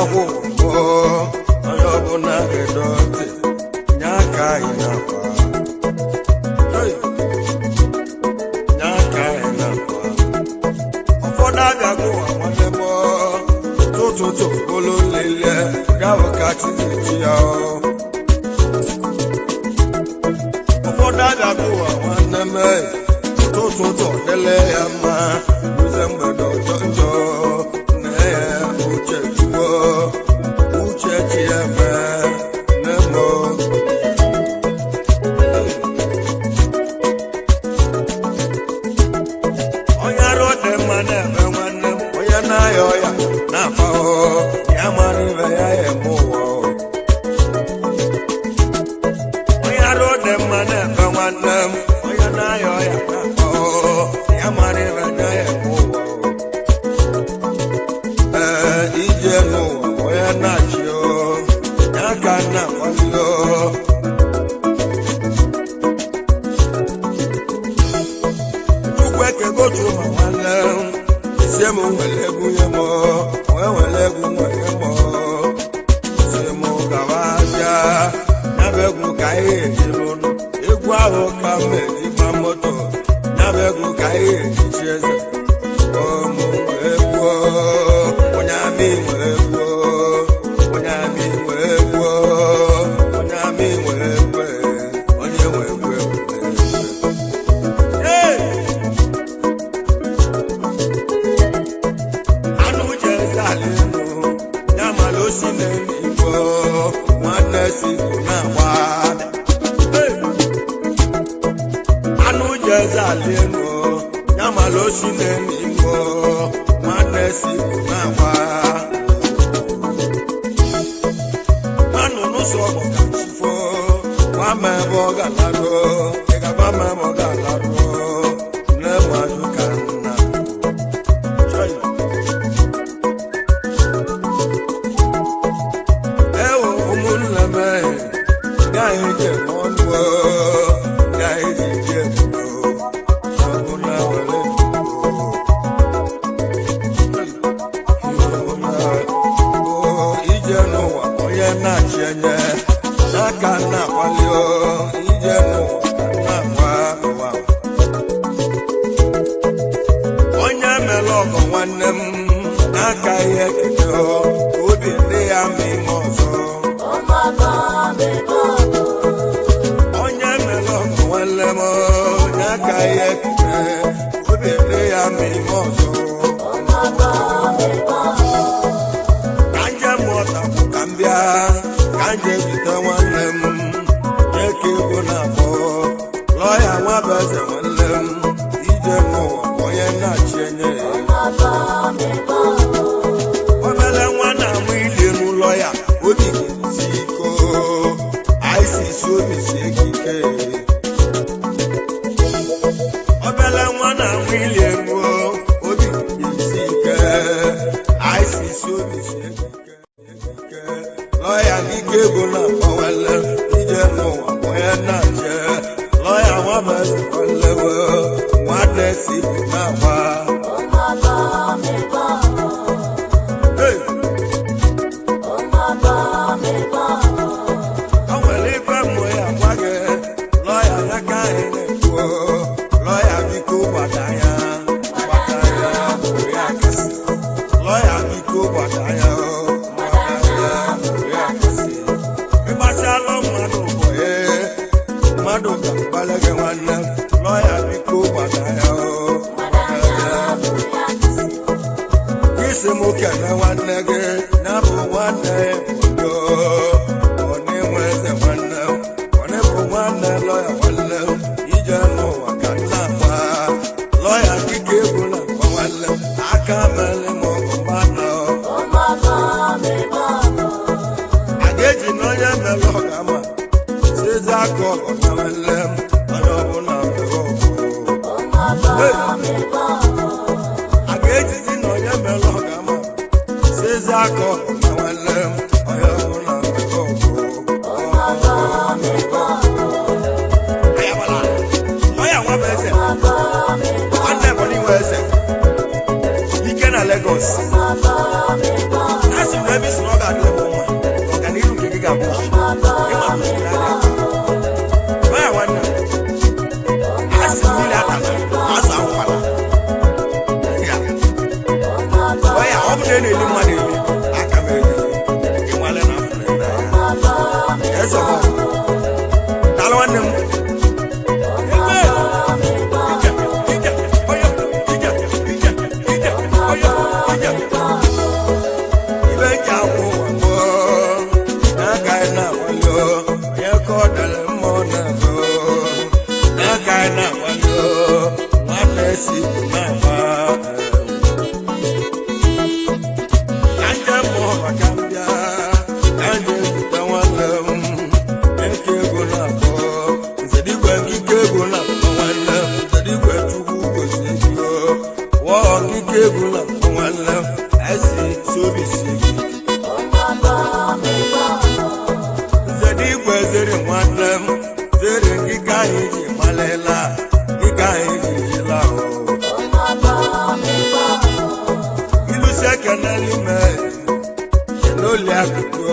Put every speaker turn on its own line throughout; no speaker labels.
Ahịa akwụkwọ onye ọbụla ga-edo ntị nye aka anyị na-akwa. Hey! Nye aka anyị na-akwa. Ụfọdụ abịago ụwa nwanne m tụtụtụ bụlụ nlele gawụ ka chi ga-eji ya. Ụfọdụ abịago ụwa nwanne m tụtụtụ dele ya mma, ruzie mgbede ọjọ njọ nne ya uche juo uche chi ya mee nne m. Onye arụ dị mma na-eme nwanne m, onye na-ayọ ya na-akpa ya mara ibe ya eme ụwa. Onye arụ dị mma na-eme nwanne m, onye na-ayọ ya na-akpa ya mara ibe ya eme ụwa. Ee, ije n'ụwa onye na-achị ya ka na-akwali. Chukwu ekegotu ma nwanne m sie m nwere egwu nye m, wee were egwu nwere m si m gawa abịa ya bụ egwu ka anyị eji lụnụ egwu ahụ ka m eji gba moto ya bụ egwu ka anyị eji chi eze ụmụ egwu. Onye amị nwere egwu, onye amị nwere egwu, onye amị nwere egwu, onye nwe egwu egwu. Hey! Anụ ji eze ala elu ya mara osi n'eluigwe nwanne si bụ na-agba. Hey! Anụ ji eze ala elu ya mara osi n'eluigwe nwanne si bụ na-agba. Anụ n'ụzọ ọgbọ ka chifo gwa m ebe ọ ga-alarụ, ị ga-agwa m ebe ọ ga-alarụ nne m ajụ ka nna. Chai! Ewo ụmụnne m, gaghị eje n'ọnụ, gaghị eje ọbụla were ije n'ụwa onye na-achị enye n'aka na-akwali ije n'ụwa na-akwa ụwa. Onye mere ọgọ nwanne m n'aka ihe keke obi ndị ya ma ime ọzọ. Onye mere ọgọ nwanne m n'aka ihe keke obi ndị ya ma ime ọzọ. Ka njem ọtapụ ka m bịa ka nje zute nwanne m nye ka ego na-akpọ lọya nwa bụ eze nwanne m ije n'ụwa onye na-achị enye ya. Obele nwa na-amụ ili n'ụlọ ya obi ga-esi iko ICC obi sie gị ike. Obele nwa na-amụ ili elu obi ga-esi ike ICC obi sie gị ike. Lọya ike ego na-akpọwele ije n'ụwa onye na-achị lọya nwa bụ eze nwanne m nwanne si bụ na-agba. Hey! O nwere ife mmụ ya gwa gị lọya ya ka anyị na-ekwu lọya biko gbada ya gbada ya bụrụ ya kasị lọya biko gbada ya gbada ya bụrụ ya kasị ịgbasịalụ mmadụ bụ ee mmadụ ga-agbalị gị nwanne lọya biko gbada ya gbada ya bụrụ ya kasị. Isi m kene nwanne gị na bụ nwanne odo ọ na-enwe eze nwanne ọ na-bụ nwanne lọya nwanne ije n'ụwa ka nna akpa lọya dịka egwu na akpa nwanne aka mere m ọgụ mmanụ a ga-eji na onye mere ọga ma sizi aka ọgọ na nwanne m onye ọbụla mere ọgụ. Hey! A ga-ejizi na onye mere ọga ma sizi aka ọgọ na nwanne m onye ọbụla mere ọgụ. Ayabala, lọya nwa bụ eze nwanne Ebonyi nwe eze ike na Lagos a sị m na ebe isi na ọ ka m bịa ka m jee zute nwanne m eke ego na-akpọ nzedigwe nkike ego na-akpọ nwanne m nzedigwe chukwu gozie gị wọọ nkike ego na-akpọ nwanne m esi sobi si gị nzedigwe zere nwanne m zere nkike anyị ji malịla nkike anyị ji jila o ilusi ekene n'ime n'oli akụkụ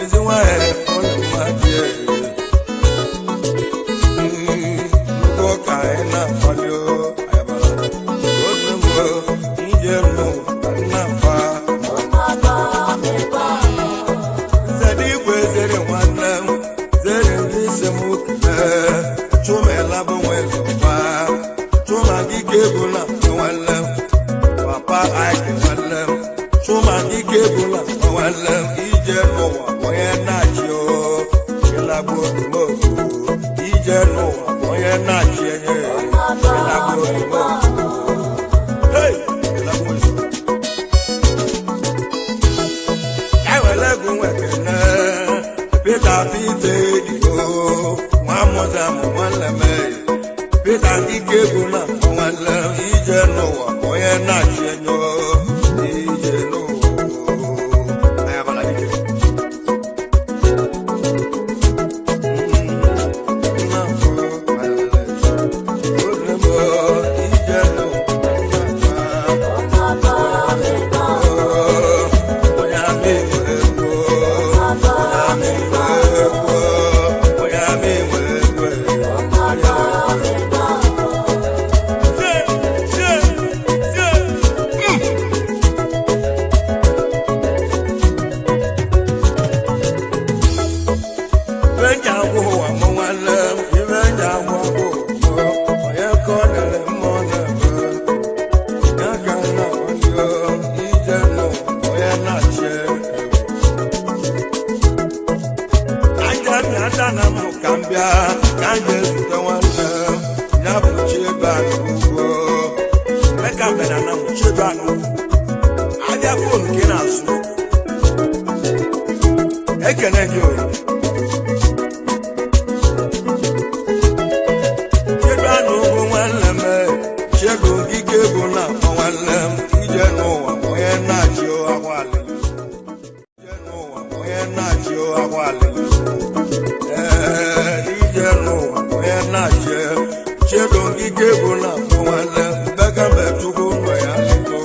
ezi nwanyị ụlọ mmadụ nnukwu ụka anyị na-akwado ayabara ozugbo nje nụ ka nna fa nzede igwe zere nwanne m zere ndị isi m kelee chumela bụ nwezọba chuma dike bụ na nwanne m papa ike nwanne m chuma dike bụ na nwanne m ije n'ụwa onye na-achị o ịlagbu odumogu ije n'ụwa onye na-achị enye ịlagbu odumogu hey ịlagbu odumogu ewelegu nwekene Peter Peter edigo nwa mụta mụ nwanne m Peter dike bụ na nwanne m ije n'ụwa onye na-achị enyo ije n'ụwa ayabala dike ije n'ụwa onye ama enwe egwu onye ama enwe egwu onye ama enwe egwu onye ama Ibe nji agwụ ụwa mụ nwanne m, ibe nji agwụ agwụ ụwa mụ, onye ka ọ dịrị mma ọ na-eme. Ya ka m na-akwado ije n'ụwa, onye na-achị egwu. Aja bịa ada na m ka m bịa ka m jee zute nwanne m, ya bụ Chiebe Anugwu.
Emeka mbere na m Chiebe Anugwu. Abịa foonu ka ị na-azụ. Ekene gị oyi.
Chiebe Anugwu nwanne m, Chiebe Ogige bụ na-akpọ nwanne m, ije n'ụwa onye na-achị akwa alịlị. Ije n'ụwa onye na-achị akwa alịlị. Ee, ije n'ụwa onye na-achị. Chiebe Ogige bụ na-akpọ nwanne m, Mbekembe Chukwu nọ ya lịlụ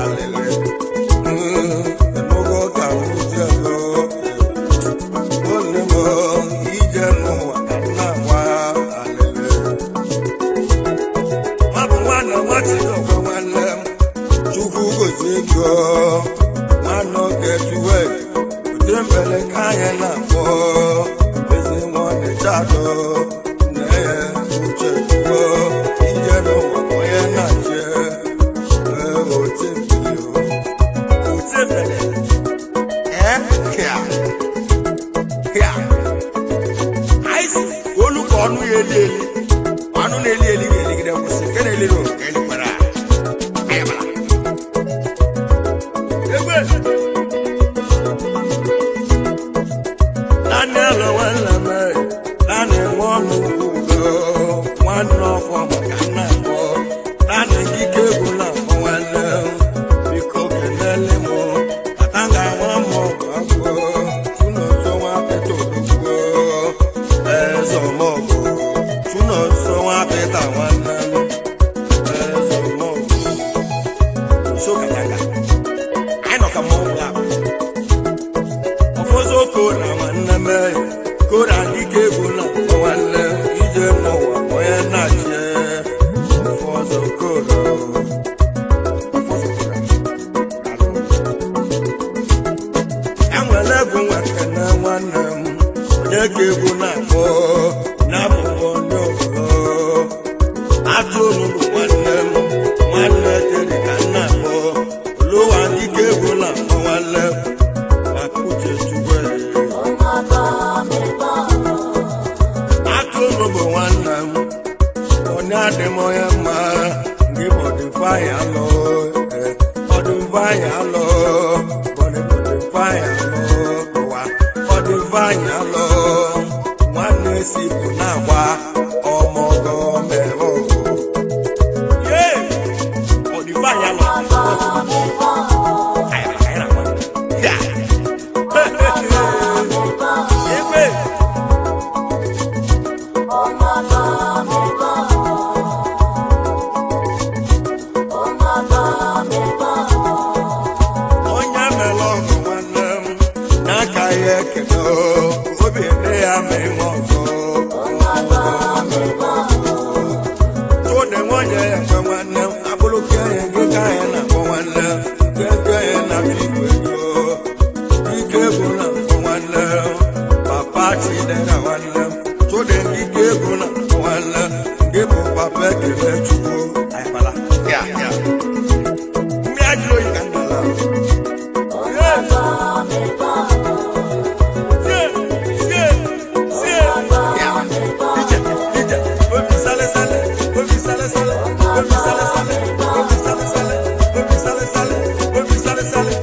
alịlị. Enugo ka m jelo. Nwanne m, ije n'ụwa ka m na-agwa alịlị. Mabụ nwanne nwachidokwe nwanne m Chukwu gozie ego nwanne oge tuwe ute mbele ka anyị na-akpọ ezi nwanne chado nne ya uche tuwo ije n'ụwa onye na-achị ee ote mbili o.
Ote mbele. Ee, hịa. Hịa. Anyị si olu ka ọnụ ya eli eli. Ọnụ na-eli eli ga-eligide kwụsị. Nke na-eliri o, ka elikwara. Ayabala. Egbe.
Naanị alọ nwanne m naanị nwa ọnụ ugo nwanne ọfọ maka nna akpọ naanị ikike egwu na akpọ nwanne m biko kenele m kata ga nwa m ọgụ agwọ chunoso nwa pịta odogwu eze ọmọgụ chunoso nwa pịta nwanne m eze ọmọgụ
So kanyanga. Anyị nọ ka mmọnwụ bụla.
Ọfọzọ kora nwanne m kora dike bụ na nwanne ije n'ụwa onye na-achị ọfọzọ kora
Ọfọzọ kora.
Enwere egwu nwekene nwanne m onye ka egwu na-akpọ na-abụbọ ndị ọbụla atụ olulu nwanne m nwanne dịrị ka nna akpọ oluwa dike egwu na-akpọ nwanne m maka uche chukwu atụrụ bụ nwanne m onye adị m onye mma ndị bọdịfaya alụ bọdịfaya alụ anyị alụ ụwa, ọ dị mfe anyị alụ. Nwanne sipụ na-agba ọmọgọ mere ọgụ.
Yee! Ọ dị mfe anyị alụ. Anyị na- anyị na-agba. Ya! Egwe!
Onye mere ọgụ nwanne m n'aka ya ekele obi dị ya ma ịnwe ọgụ. Tụde nwunye ya ekwe nwanne m abụrụ kenye gị ka anyị na-akpọ nwanne m keke ya na igwe ego ike egwu na akpọ nwanne m papa Chidera nwanne m tụde ike egwu na akpọ nwanne m gị bụ papa ekele Chukwu.
Anyị gbala. Ya, ya. Mmiri ajụrụ oyi ka m dala. Yee! Sie! Sie! Sie! Ya. Ije, ije. Obi sale sale, obi sale sale, obi sale sale, obi sale sale, obi sale sale, obi sale sale.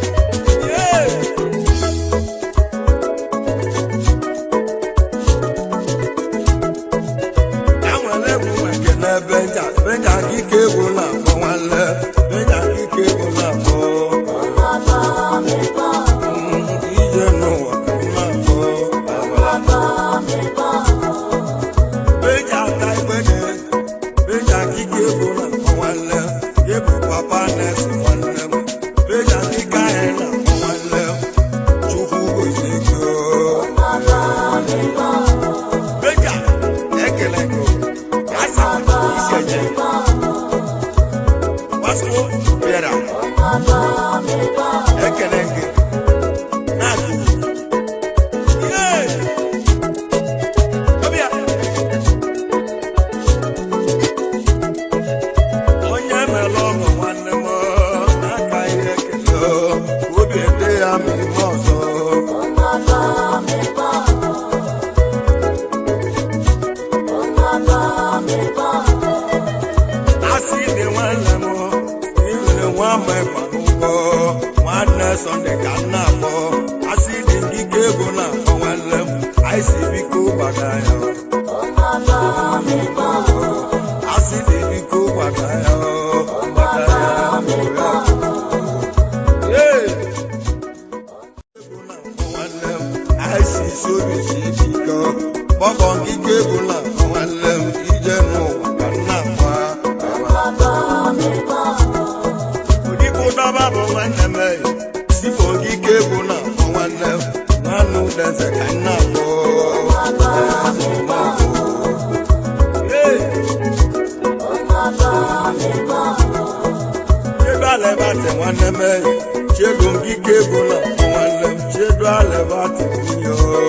Yee!
Enwere egwu ekene benja benja ike egwu na-akpọ nwanne benja ike egwu na-akpọ ije n'ụwa ka m na-akpọ benja ata igbede benja ike egwu na-akpọ nwanne ịbụ papa na-ese nwanne m benja ike anyị na-akpọ nwanne m Chukwu gozie ego.
Benja, ekele gị. Ya sawa, isi eje. Gbasuo bịara. Ekele gị. Na-agụ. Yee! Ọbịa.
Onye mere ọgọ nwanne m n'aka ihe ekele obi dị ya ma ime ọzọ. Asị dị nwanne m imere nwa ma ịkpa n'ụgwọ nwanne Sọnde ka m na-akpọ asị dị ike egwu na-akpọ nwanne m anyị si biko gbada ya asị dị biko gbada ya gbada ya
Yee!
Nwanne m anyị si isi obi si biko gbọgbọ nkike egwu na-akpọ nwanne m ije n'ụwa ka m na-akpa.
Odibo dọba bụ nwanne m ee.
Sipụ ike egwu na-akpọ nwanne m nwanne udeze ka m na-akpọ.
Yee!
Chedu alebati nwanne m ee. Chedu ike egwu na-akpọ nwanne m chedu alebati nwunye o.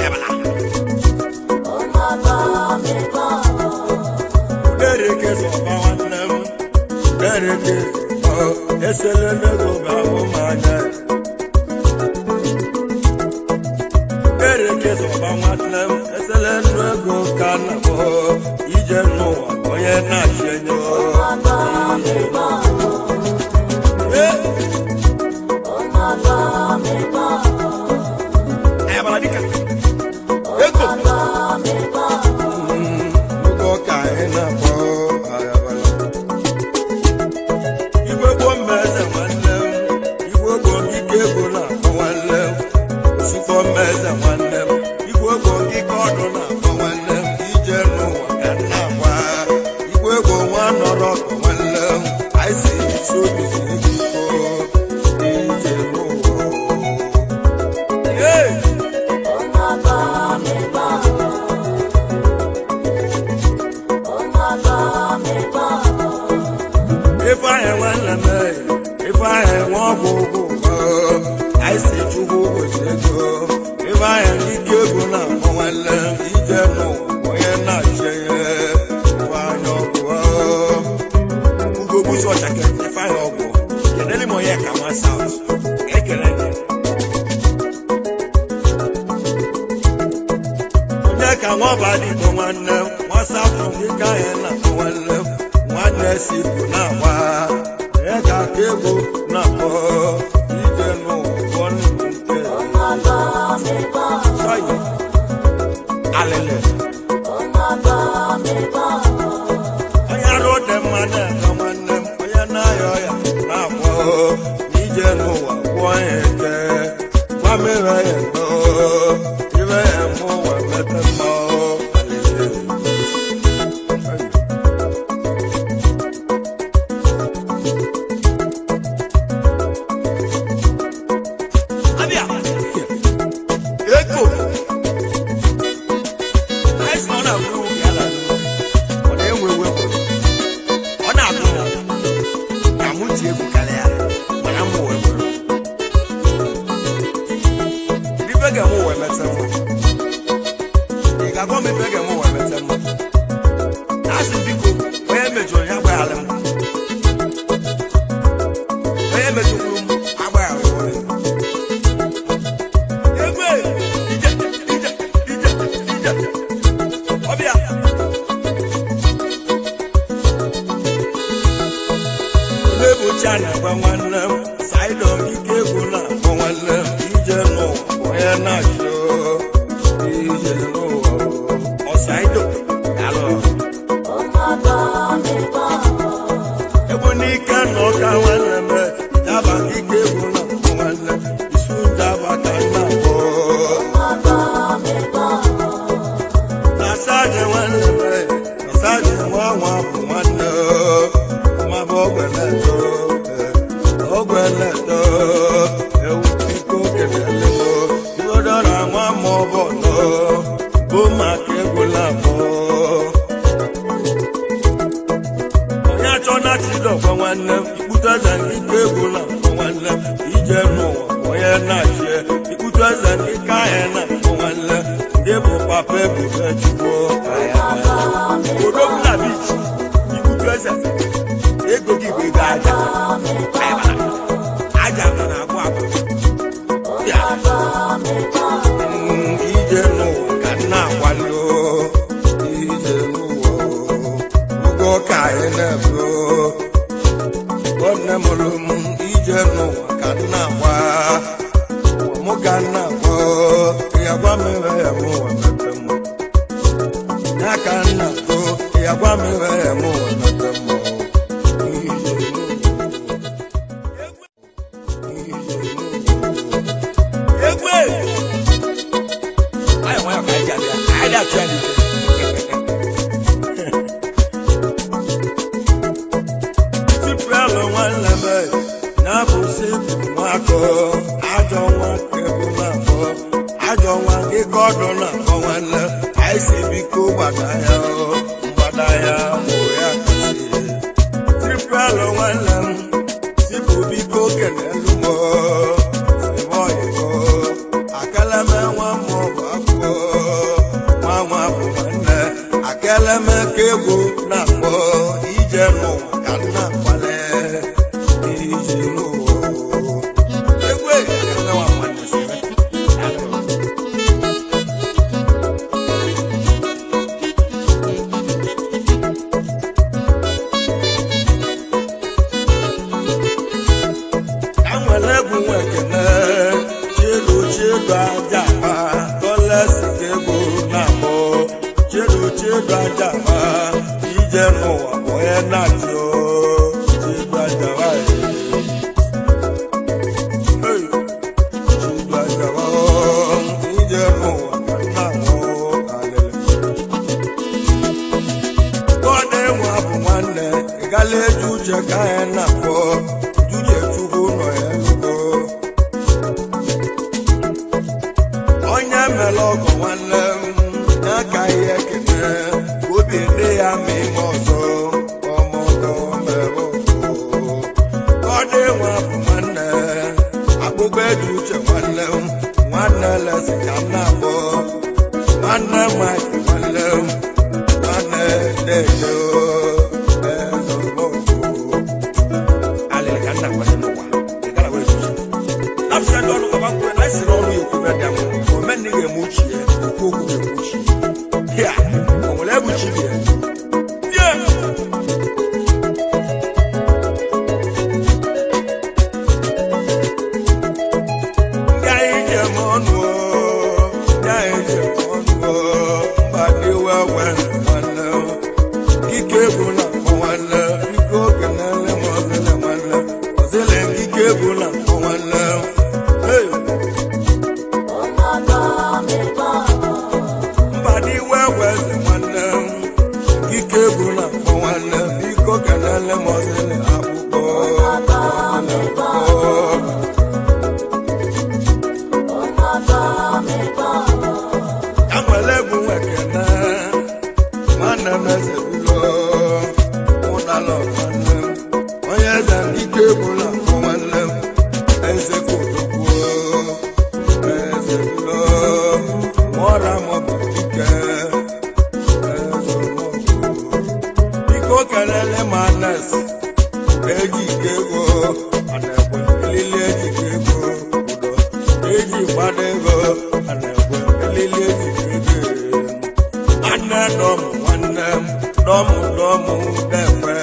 Ebala.
Dereke zọba nwanne m dereke ọ esele n'ego ga-abụ m anya. Dereke zọba nwanne m esele n'ego ka na m ije n'ụwa onye na-achị enyo.
Yee! Ebala dịka. Ego.
Ụgwọ ka anyị na-akpọ ayabala. Igwe gboo mmeze nwanne m, igwe gboo ike ego na-akpọ nwanne m, osikọ mmeze nwanne m, igwe gboo ike ọdụ na-akpọ nwanne m, ije n'ụwa ka m na-akwa. Igwe gboo nwa nọrọ ọkụ nwanne m, anyị si isi obi si ike ije n'ụwa.
Yee!
Ifeanyị nwanne m ee, Ifeanyị nwa ọgwụ ụgwọ anyị si Chukwu gosi ego Ifeanyị ike egwu na-akpọ nwanne m ije n'ụwa onye na-achị ya Ifeanyị ọgwụ
Ugo buzu ọchake Ifeanyị ọgwụ. Kedele m onye ka nwa South. Ekele gị.
Onye ka nwa ọba dịbụ nwanne m nwa South dịka anyị na-akpọ nwanne m nwanne si bụ na-agba onye ka ka egwu na-akpọ ije n'ụwa nke Chai. Alele. Onye arụ dị mma na-eme nwanne m, onye na-ayọ ya na-akwọ ije n'ụwa gwụọ ya eke gwa m ire ya ndo ire ya mụ ụwa mete mma. Alele. Abịa. Ego. Anyị sị na ọ na-agụ iwu ya na ọ na-ewe ewe kwuru. Ọ na-agụ m ka mụ ji egwu karịa mana mụ wee kwuru. Ife ga-eme ụwa emete mma. Ị ga-agwa m ife ga-eme ụwa emete mma? Asị biko, onye mejọrọ ya agbaghara m. Onye mejọkwuru m agbaghara m. Egwe! Ije, ije, ije, ije. Ọbịa. Onye a na-agwa nwanne m, Saịdọm ike egwu na-akpọ nwanne m, ije n'ụwa onye na-achụ ije n'ụwa ọ Saịdọm daalụ. Egwu n'ike na ọka nwanne m, daba ike egwu na-akpọ nwanne m, isu daba ka nna akpọ. Na saje nwanne m, na saje nwa nwa bụ nwanne ma bụ ogweleto, ogweleto, ewu biko kelele m, igodora nwa ma ọ bụ nọ, bụ maka egwu na-akpọ. Onye achọ na chidọkwa nwanne m, ikpute eze ike egwu na-akpọ nwanne m, ije n'ụwa onye na-achị, ikpute eze ike ahịa na-akpọ nwanne m, ndị bụ papa ebube chukwu odogwu na beach, ikpute eze ego gị bụ ego aja aja na-agwụ agwụ. Ya. Ije n'ụwa ka nna akwado ije n'ụwa ụgwọ ka anyị na-ebu nwanne mụrụ m ije n'ụwa ka nna agba mụ ka nna agba ya gwa m ire ya mụ ụwa mete mma ya ka nna go ya gwa m ire ya mụ ụwa mete mma ije n'ụwa ije n'ụwa egwe anyị nwayọ ka anyị ji abịa anyị na-achụ ya n'ike. Tiprelụ nwanne m na-abụzi nwakọ ajọ nwa kebụ na-akpọ ajọ nwa gị ka ọdụ na-akpọ nwanne anyị si biko gbada ya mgbada ya mụ ya kasị. Tiprelụ nwanne m tipụ biko kelelu m oyibo akeleme nwa mmụọ bụ afọ nwa nwa bụ nwanne akeleme ka egwu na-akpọ ije n'ụwa ka nna akwale ije n'ụwa egwu akeleme nwa nwanne si eme. Ka nwere egwu nwa ekene chielu chielu aja akpa tọlesi ka egwu na-akpọ chielu chielu aja akpa ije n'ụwa bụ onye na-achụ chielu aja wa Hey, chielu aja wa ije n'ụwa ka nna ahụ alele. Gọdụ enwe bụ nwanne ị gala eji uche ka anyị na-akpọ uche chukwu nọ ya lugo onye mere ọgọ nwanne m ya ka ihe kene ka obi dị ya ma ime ọzọ ọmọgọ mere ọgọ. Gọdụ enwe bụ nwanne akpụkpọ eji uche nwanne m nwanne lesi ka m na-akpọ nwanne Mike nwanne m nwanne dedo ezọmọgọ alịrị ka nna kwado n'ụwa ị gara were zuzu napụta ndị ọnụ gaba kwuru na esi n'ọnụ ya okwu bịa mụ omenna ga-eme uche ya okwu okwu ga-eme uche ya o nwere ebe uche ya. Yeah. egwu na akpọ nwanne. Hey! Mba dị iwe egwe eze nwanne m. Ike egwu na akpọ nwanne m. Biko kelele m ọzịlị akwụkwọ. Ọzịlị akwụkwọ. Ya nwere egwu nwekene. Nwanne m eze bilo. Ụdala nwanne m. Onye eze m ike egwu na akpọ nwanne m. Eze kodokwuo. Eze bilo. Mụọra m bụ dike. Eze mọgụ. Biko kelele m Anes. Ejike ego. Anekwe elili ejike ego. Udo. Eji gbado ego. Anekwe elili ejike ego. Nwanne dọmụ nwanne m. Dọmụ dọmụ dekwe.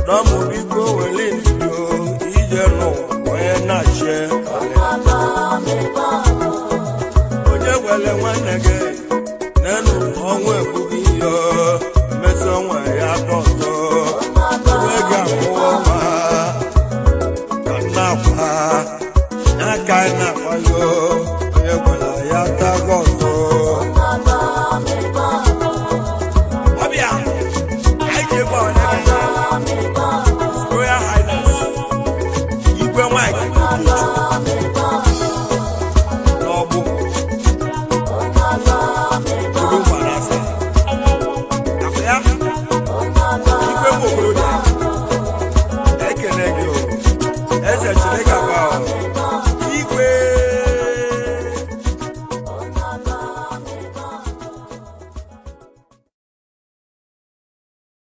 Dọmụ biko weli ndio. Ije n'ụwa onye na-achị. Onye gwele nwanne gị n'enu ọnwụ egbughị ya emesi ọnwa ya dọtọ onye ga-amụwa nwa ka nna akwa n'aka anyị na-akwayo onye gwela ya tago ọtọ. Ọbịa anyị ji ebe onye gị Royal Highness Igwe Mike Okechukwu.